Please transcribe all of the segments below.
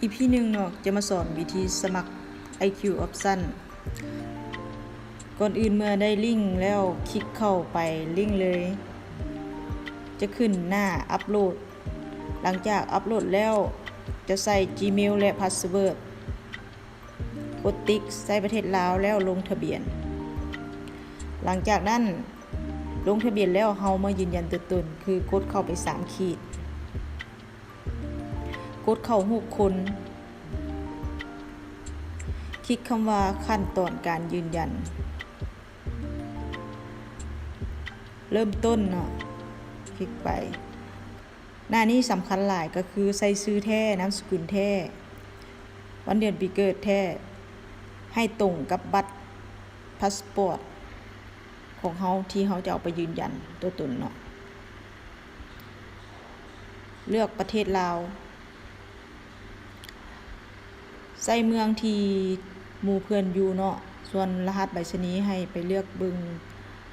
ອີພີໜຶ່ງເນາະ ຈະມາສອນວິທີສະໝັກ ໄອຄິວ Option. ກ່ອນອື່ນເມື່ອໄດ້ລິ້ງແລ້ວ ຄລິກເຂົ້າໄປລິ້ງເລີຍ ຈະຂຶ້ນໜ້າອັບໂຫຼດ. ຫຼັງຈາກອັບໂຫຼດແລ້ວ ຈະໃສ່ Gmail ແລະ Password. ກົດຕິກໃສ່ປະເທດລາວແລ້ວລົງທະບຽນ. ຫຼັງຈາກນັ້ນ ລົງທະບຽນແລ້ວ ເຮົາມາຢືນຢັນຕົວຕົນ ຄືກົດເຂົ້າໄປສາມຂີດ. ກົດເຂົ້າຮູບຄົນ. ຄລິກຄຳວ່າຂັ້ນຕອນການຢືນຢັນ. ເລີ່ມຕົ້ນເນາະ ຄລິກໄປ. ໜ້ານີ້ສຳຄັນຫຼາຍ ກໍຄືໃສ່ຊື່ແທ້, ນາມສະກຸນແທ້, ວັນເດືອນປີເກີດແທ້ ໃຫ້ຕົງກັບບັດພາສປອດຂອງເຮົາ ທີ່ເຮົາຈະເອົາໄປຢືນຢັນຕົວຕົນເນາະ. ເລືອກປະເທດລາວ. ໃສ່ເມືອງທີ່ໝູ່ເພື່ອນຢູ່ເນາະ, ສ່ວນລະຫັດໄປສະນີໃຫ້ໄປເລືອກເບິ່ງ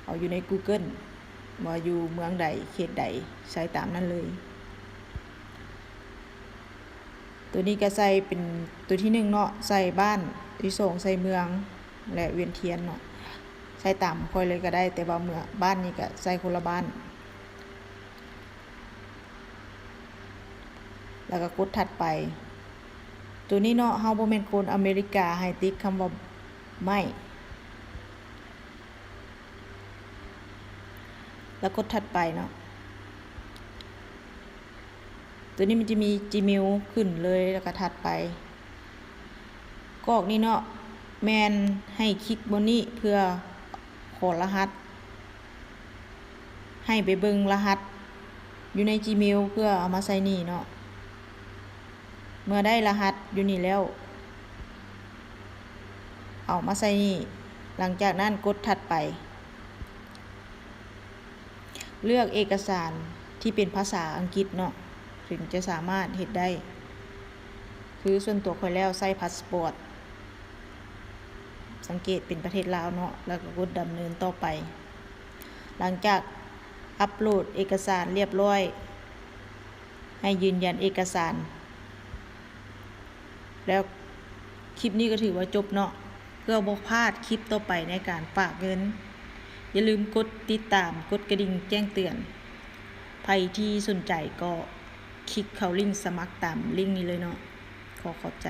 ເອົາຢູ່ໃນ Google ວ່າຢູ່ເມືອງໃດ ເຂດໃດ ໃສ່ຕາມນັ້ນເລີຍ. ໂຕນີ້ກໍໃສ່ເປັນໂຕທີໜຶ່ງເນາະ ໃສ່ບ້ານ, ທີສອງໃສ່ເມືອງ ແລະ ວຽນທຽນເນາະ ໃສ່ຕາມຂ້ອຍເລີຍກໍໄດ້ ແຕ່ວ່າເມືອງ ບ້ານນີ້ກໍໃສ່ຄົນລະບ້ານ. ແລ້ວກໍກົດຖັດໄປ. ໂຕນີ້ເນາະ ເຮົາບໍ່ແມ່ນຄົນອາເມລິກາ ໃຫ້ຕິກຄຳວ່າໄມ້ ແລ້ວກົດຖັດໄປເນາະ. ໂຕນີ້ມັນຈະມີ Gmail ຂຶ້ນເລີຍ ແລ້ວກໍຖັດໄປ. ກອກນີ້ເນາະ ແມ່ນໃຫ້ຄລິກບ່ອນນີ້ເພື່ອຂໍລະຫັດ. ໃຫ້ໄປເບິ່ງລະຫັດຢູ່ໃນ Gmail ເພື່ອເອົາມາໃສ່ນີ້ເນາະ. ເມື່ອໄດ້ລະຫັດຢູ່ນີ້ແລ້ວ ເອົາມາໃສ່ນີ້. ຫຼັງຈາກນັ້ນກົດຖັດໄປ. ເລືອກເອກະສານທີ່ເປັນພາສາອັງກິດເນາະ ເຖິງຈະສາມາດເຮັດໄດ້. ຄືສ່ວນຕົວຂ້ອຍແລ້ວໃຊ້ພາສປອດ. ສັງເກດເປັນປະເທດລາວເນາະ ແລ້ວກໍກົດດຳເນີນຕໍ່ໄປ. ຫຼັງຈາກອັບໂຫຼດເອກະສານລຽບຮ້ອຍ ໃຫ້ຢືນຢັນເອກະສານ ແລ້ວຄລິບນີ້ກໍຖືວ່າຈົບເນາະ. ເພື່ອບໍ່ພາດຄລິບຕໍ່ໄປໃນການຝາກເງິນ ຢ່າລືມກົດຕິດຕາມ, ກົດກະດິ່ງແຈ້ງເຕືອນ. ໃຜທີ່ສົນໃຈກໍຄລິກເຂົ້າລິ້ງສະໝັກຕາມລິ້ງນີ້ເລີຍເນາະ. ຂໍຂອບໃຈ.